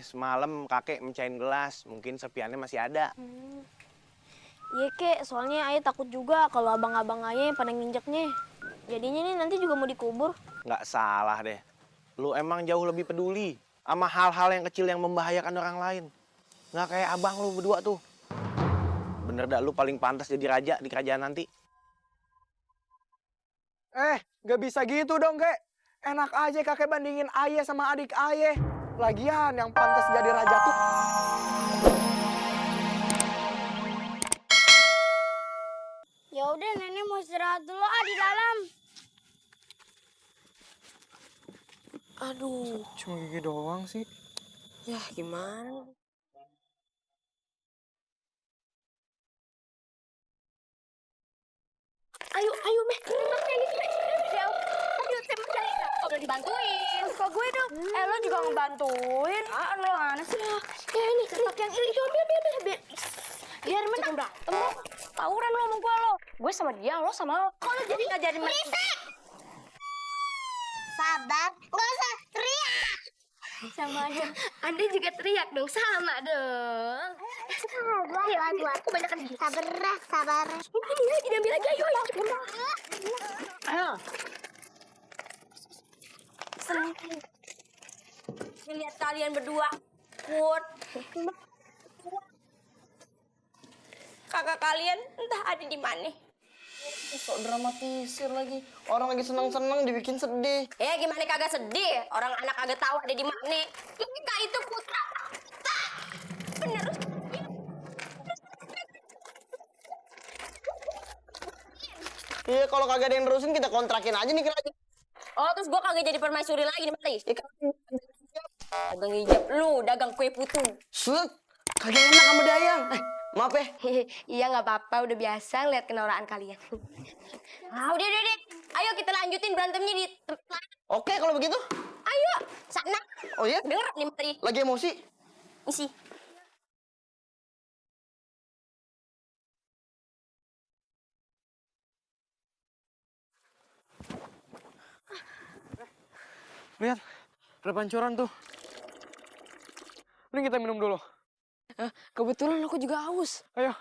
semalam kakek mencahin gelas. Mungkin serpiannya masih ada. Iya, Kek. Soalnya ayah takut juga kalau abang-abang ayah pada nginjeknya. Jadinya nih nanti juga mau dikubur. Nggak salah deh. Lu emang jauh lebih peduli sama hal-hal yang kecil yang membahayakan orang lain. Nggak kayak abang lu berdua tuh. Bener dah, lu paling pantas jadi raja di kerajaan nanti. Nggak bisa gitu dong, Kek. Enak aja kakek bandingin ayah sama adik ayah. Lagian yang pantas jadi raja tuh... Ya udah, nenek mau istirahat dulu di dalam. Aduh, Cuma gigi doang sih. ya gimana? Ayo, Meh. Ayo, udah dibantuin. Kok gue dong? Lo juga ngebantuin. Lo mana sih? Ya ini, yang ini. Biar. Biar menang. Berantem. Tawuran lo sama gue lo. Gue sama dia, lo sama lo. Kok lo jadi ngajarin mereka? Sabar, nggak usah teriak. Sama aja. Andi juga teriak dong, sama dong. Sabar, Kebanyakan sabar. ini diambil lagi, ayo. Ayo. Seneng. Ngeliat kalian berdua. Put. Kakak kalian entah ada di mana. Sok dramatisir lagi. Orang lagi seneng-seneng dibikin sedih. Gimana kagak sedih? Orang anak kagak tahu ada di mana. Kak itu putra. Bener. Iya, kalau kagak ada yang nerusin kita kontrakin aja nih kerajaan. Oh, terus gua kagak jadi permaisuri lagi nih, Mati. Dagang hijab lu, dagang kue putu. Set, kagak enak sama Dayang. Maaf ya. Iya, nggak apa-apa, udah biasa ngeliat kenoraan kalian. Udah. Ayo kita lanjutin berantemnya di tempat lain. Oke, kalau begitu. Ayo, sana. Oh iya? Denger nih, Mati. Lagi emosi? Isi. Lihat, ada pancuran tuh. Ini kita minum dulu. Kebetulan aku juga haus. Ayo.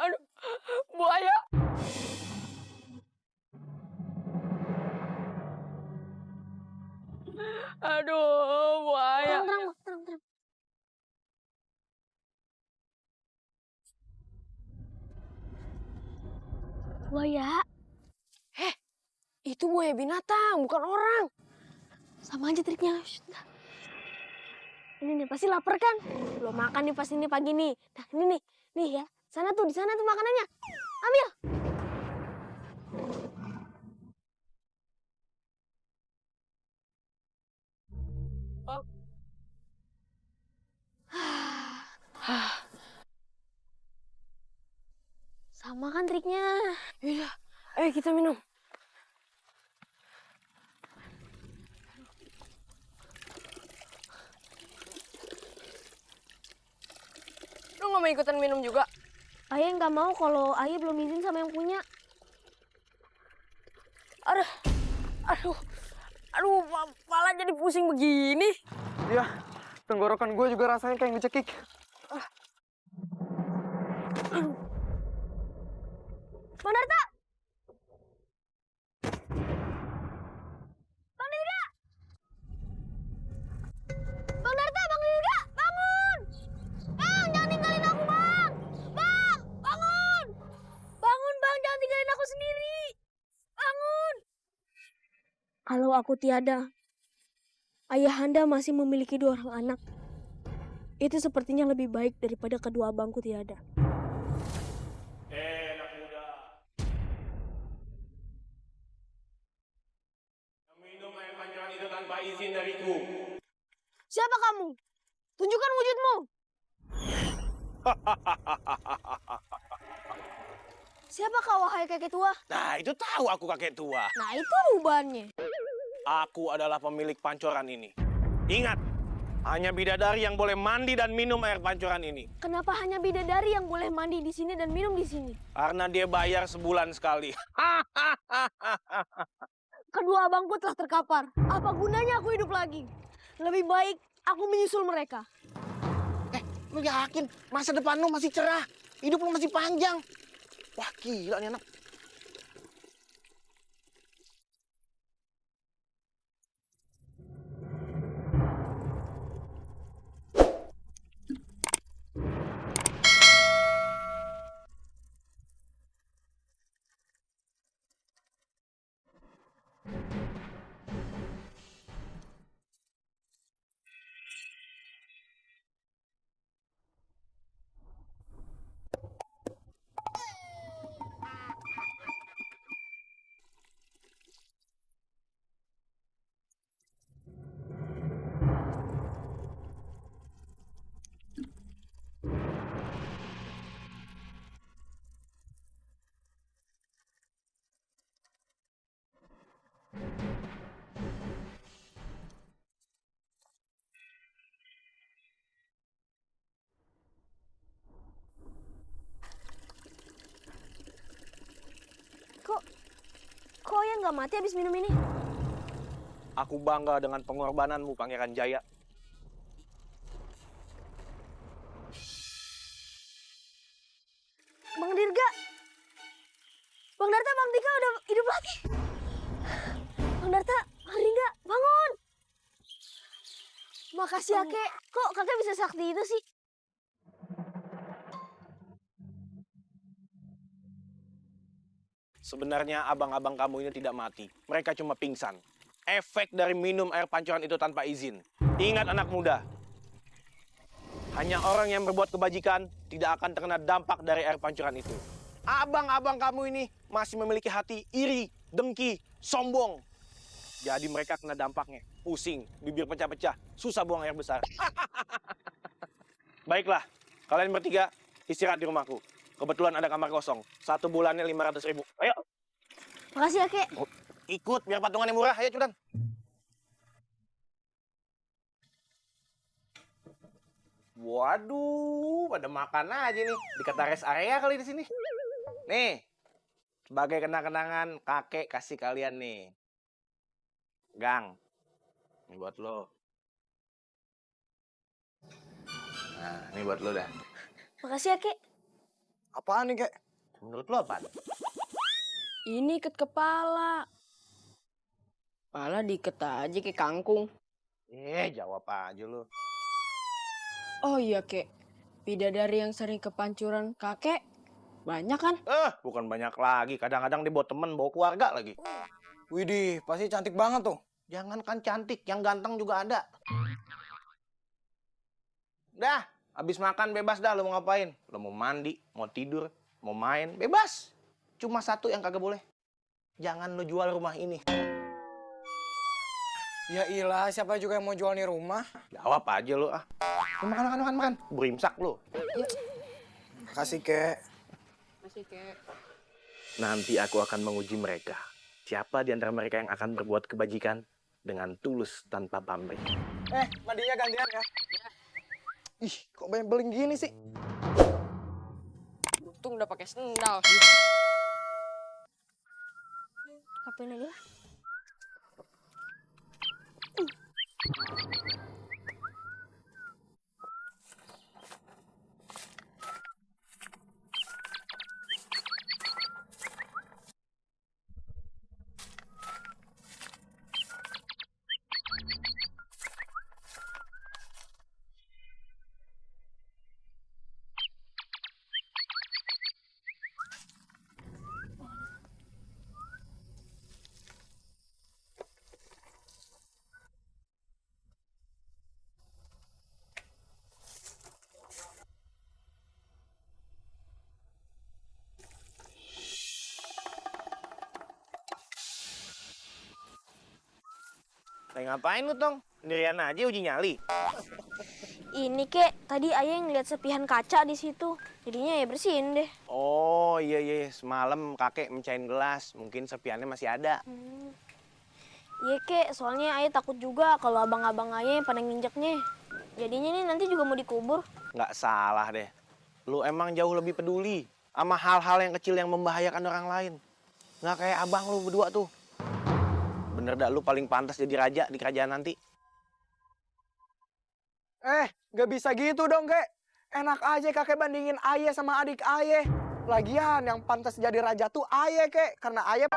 Aduh, buaya. Aduh, buaya. Terang. Buaya. Itu buaya binatang, bukan orang. Sama aja triknya. Ini nih, pasti lapar kan? Belum makan nih pas ini pagi nih. Nah, ini nih. Nih ya. Di sana tuh makanannya. Ambil. Sama kan triknya? Iya, ayo kita minum. Lu nggak mau ikutan minum juga? Ayah nggak mau kalau ayah belum izin sama yang punya. Aduh, kepala jadi pusing begini. Iya, tenggorokan gue juga rasanya kayak ngecekik. Bang Darta! Bang Dirga! Bang Darta, Bang Dirga! Bangun! Bang, jangan tinggalin aku, Bang! Bang, bangun! Bangun, Bang, jangan tinggalin aku sendiri! Bangun! Kalau aku tiada, ayahanda masih memiliki 2 orang anak. Itu sepertinya lebih baik daripada kedua abangku tiada. Anak muda. Minum air pancuran itu tanpa izin dariku. Siapa kamu? Tunjukkan wujudmu! Siapa kau, wahai kakek tua? Nah, itu tahu aku kakek tua. Nah, itu rubahnya. Aku adalah pemilik pancuran ini. Ingat, hanya bidadari yang boleh mandi dan minum air pancuran ini. Kenapa hanya bidadari yang boleh mandi di sini dan minum di sini? Karena dia bayar sebulan sekali. Kedua abangku telah terkapar. Apa gunanya aku hidup lagi? Lebih baik aku menyusul mereka. Lu yakin masa depan lu masih cerah? Hidup lu masih panjang. Wah, gila nih anak. Kok yang nggak mati habis minum ini? Aku bangga dengan pengorbananmu, Pangeran Jaya. Bang Dirga. Bang Darta, Bang Dika udah hidup lagi. Bang Darta, Bang Dirga, bangun. Makasih ya, Kek. Kok kakek bisa sakti itu sih? Sebenarnya abang-abang kamu ini tidak mati. Mereka cuma pingsan. Efek dari minum air pancuran itu tanpa izin. Ingat anak muda. Hanya orang yang berbuat kebajikan tidak akan terkena dampak dari air pancuran itu. Abang-abang kamu ini masih memiliki hati iri, dengki, sombong. Jadi mereka kena dampaknya. Pusing, bibir pecah-pecah, susah buang air besar. Baiklah, kalian bertiga istirahat di rumahku. Kebetulan ada kamar kosong. 1 bulannya 500.000. Ayo. Makasih ya, Kek. Ikut biar patungannya murah. Ayo cepetan. Waduh, pada makan aja nih. Dikata rest area kali di sini. Nih, sebagai kenang-kenangan kakek kasih kalian nih. Gang, ini buat lo. Nah, ini buat lo dah. Makasih ya, Kek. Apaan nih, Kek? Menurut lo apa? Ini ikat kepala. Kepala diikat aja kayak kangkung. Jawab aja lo. Oh iya, Kek. Bidadari yang sering ke pancuran kakek, banyak kan? Bukan banyak lagi. Kadang-kadang dia bawa temen, bawa keluarga lagi. Widih, pasti cantik banget tuh. Jangankan cantik, yang ganteng juga ada. Dah, habis makan bebas dah lo mau ngapain. Lo mau mandi, mau tidur, mau main, bebas. Cuma satu yang kagak boleh. Jangan lo jual rumah ini. Ya ilah, siapa juga yang mau jual nih rumah? Jawab aja lo ah. Makan. Berimsak lo. Makasih, Kek. Masih, Kek. Nanti aku akan menguji mereka. Siapa di antara mereka yang akan berbuat kebajikan dengan tulus tanpa pamrih. Mandinya gantian ya? Ih, kok banyak beling gini sih? Untung udah pakai sendal. Kapain aja lah. Ngapain lu, Tong? Sendirian aja uji nyali. Ini, Kek, tadi ayah ngeliat sepihan kaca di situ. Jadinya ya bersihin deh. Oh, iya. Semalam kakek mencain gelas. Mungkin sepiannya masih ada. Iya, Kek, soalnya ayah takut juga kalau abang-abang ayah pada nginjeknya. Jadinya nih nanti juga mau dikubur. Nggak salah deh. Lu emang jauh lebih peduli sama hal-hal yang kecil yang membahayakan orang lain. Nggak kayak abang lu berdua tuh. Bener dah, lu paling pantas jadi raja di kerajaan nanti. Gak bisa gitu dong, kek. Enak aja kakek bandingin ayah sama adik ayah. Lagian yang pantas jadi raja tuh ayah, kek. Karena ayah...